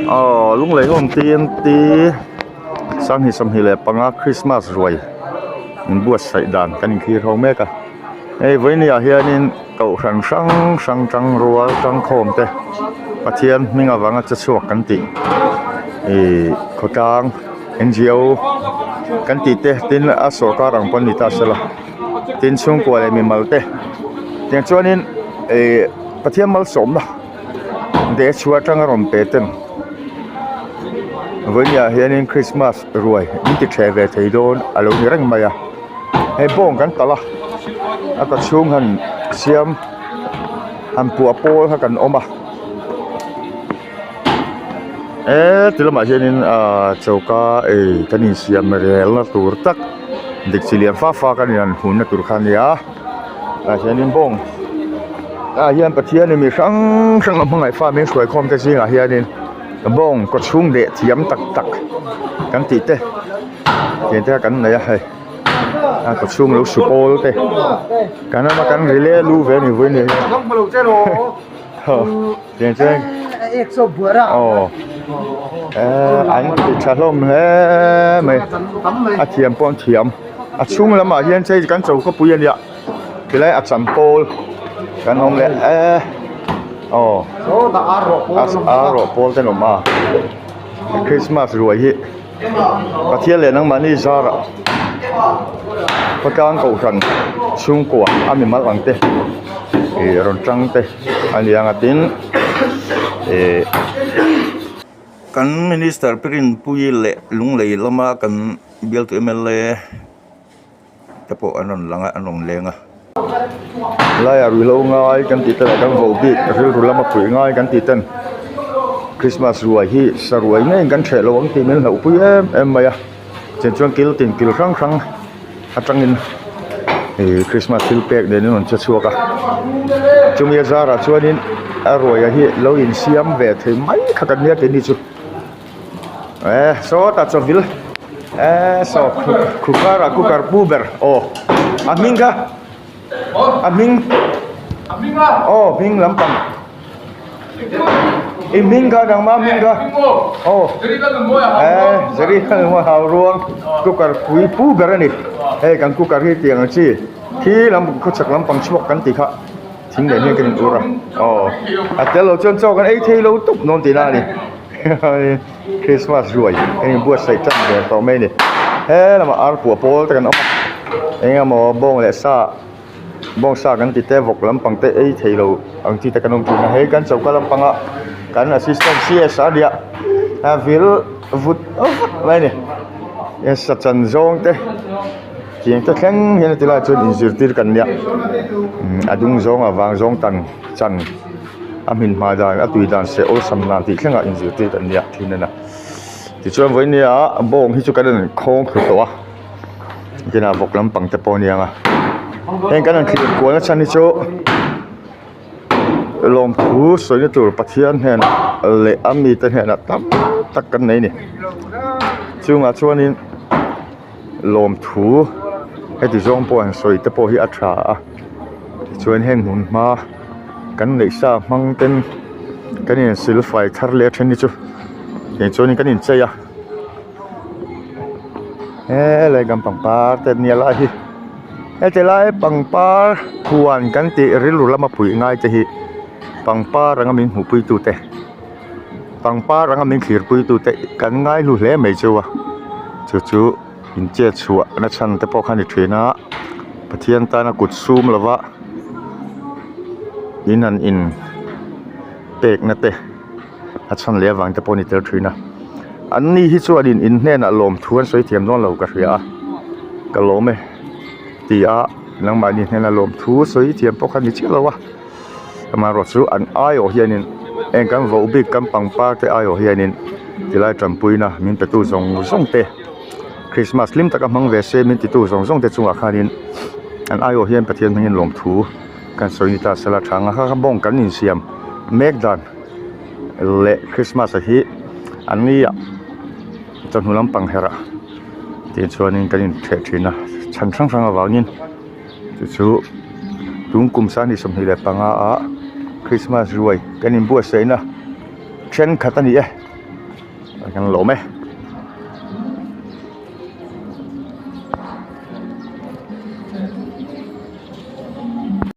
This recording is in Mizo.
Aw Lunglei home TNT sanghnih 25 Christmas ruai inbuatsaih dan kan inthlir ho mek a hei vawinia hianin kohhran hrang hrang tangrual tangkhawm te Pathian hming avanga che chhuak kan tih ihh khawtlang N G O kan tih te tin a sawrkar ang pawh a ni ta sela tin chhungkua leh mimal te tiang chuanin ihh Pathian malsawmna. Deh chhuah atanga rawn pe ten vawiin ah hianin christmas ruai min ti ṭheh ve thei dawn a lo ni reng mai a hei bawng kan talh a a ka chhung han siam han puah pawl kha kan awm a he ti lamah hianin ahh choka ei kan insiam relna tur tak dik chi lian fa fa kan inhan hunna tur kha a ni a. Tah hianin bawng tah hian Pathianin mi hrang hrang a hmangaih fa min hruai khawm te zingah hianin bawng kaw chhung leh thiam tak tak kan tih te tiang te kha kan nei a hei a kaw chhung lo su pawl te kan awm a kan ri le lu ve a ni vawiin ni hian tiang chuan aw an ti tha hlawm hle mai a thiam pawh an thiam. A chhung lamah hian chei kan choka pui a nia tilai a chan pawl kan awm leh e aw a rawh pawl te an awm a christmas ruai hi Pathian leh nangmahni zarah khawtlang kohhran chhungkua a mimal ang te ih rawn tang te a ni ang a tin ih. Kan minister Pirinpui leh Lunglei lama kan bialtu mla te pawh an rawn lang a an rawn leng a. Laiah ruihhlo ngai kan tih te leh kan vo bik rilru lama puih ngai kan tih ten Christmas ruai hi saruai ngeiin kan ṭheh lo ang tih min hlauhpui em em mai a. Tiang chuan kil tin kil hrang hrang atangin ih Christmas thil pek nen in rawn che chhuak a chumi a zarah chuanin a ruaia hi lo insiam ve thei mai kha kan nia keini chu eh sawtah chawvil eh saw cooker ah cooker pu ber aw a hming kha a hming aw hming lampang. I hming kha nangmah hming kha aw eh zeri kha nangmah hau ruang cooker pui pu ber a ni hei kan cooker hi tiang ang chi khi lam khawchhak lampang chhuak kan tih kha thing leh hian kan in ur a aw a tel lo chuan chaw kan ei thei lo tawp dawn tihna a ni Christmas ruai kan in buatsaih tan ve tawh mai a ni he lamah ar puah pawl te kan awm a eng emaw bawng leh sa. Bawngsa kan ti te vawk lampang te ei thei lo ang chi te kan awm thin a hei kan choka lampanga kan assistant C S a nia a vil vut vut mai a ni he sachan zawng te tiang te thleng hian a ti lai chuan inzirtir kan nia a dung zawng a vang zawng tan chan a hmin hma dan a tui dan seh awlsam dan tih thlengah inzirtir kan nia thin a ni tichuan vawinia bawng hi chu kan rawn khawng thlu tawh a. Tinah vawk lampang te pawh a ni ang a heng kan han thlir kual na chhan hi chu lawmthu sawina tur Pathian hnenah leh a mite hnenah tam tak kan nei a ni chungah chuanin lawmthu heti zawng pawh han sawi te pawh hi a tha a tichuan heng hmun hma kan neih sa hmang ten kan insil fai thar leh a then hi chu tichuanin kan inchei a. He lai kan pangpar te nia lai hi heti lai pangpar huan kan tih rilru lama puih ngai te hi pangpar anga min hmuh pui tu te pangpar anga min thlir pui tu te kan ngai hlu hle mai chu a chu chu in chet chhuah na chhan te pawh kha a ni thin a Pathian tana kut sum lova in han in pek na te. A chhan leh avang te pawh a ni tel thin a an ni hi chuanin in hnenah lawmthu an sawi thiam dawn lo ka hria a ka lawm e ti a nangmahni hnena lawmthu sawi thiam pawh kha ni chiah lo a amaherawh chu an aiawh hianin heng kan voh bik kan pangpar te aiawh hianin tilai tanpuina min pe tu zawng zawng te Christmas hlim taka hmang ve se min ti tu zawng zawng te chungah khanin an aiawh hian Pathian hmangin lawmthu kan sawi ni ta sela tha ang a kha kha bawng kan insiam mek dan. Leh Christmas a hi an ni ah chawhnu lampang herah tih chuanin kan intheh thin a chhan hrang hrang avangin chu chu tun kum 25 ah Christmas ruai kan inbuatsaihna. Thenkhat a ni e, kan lawm e.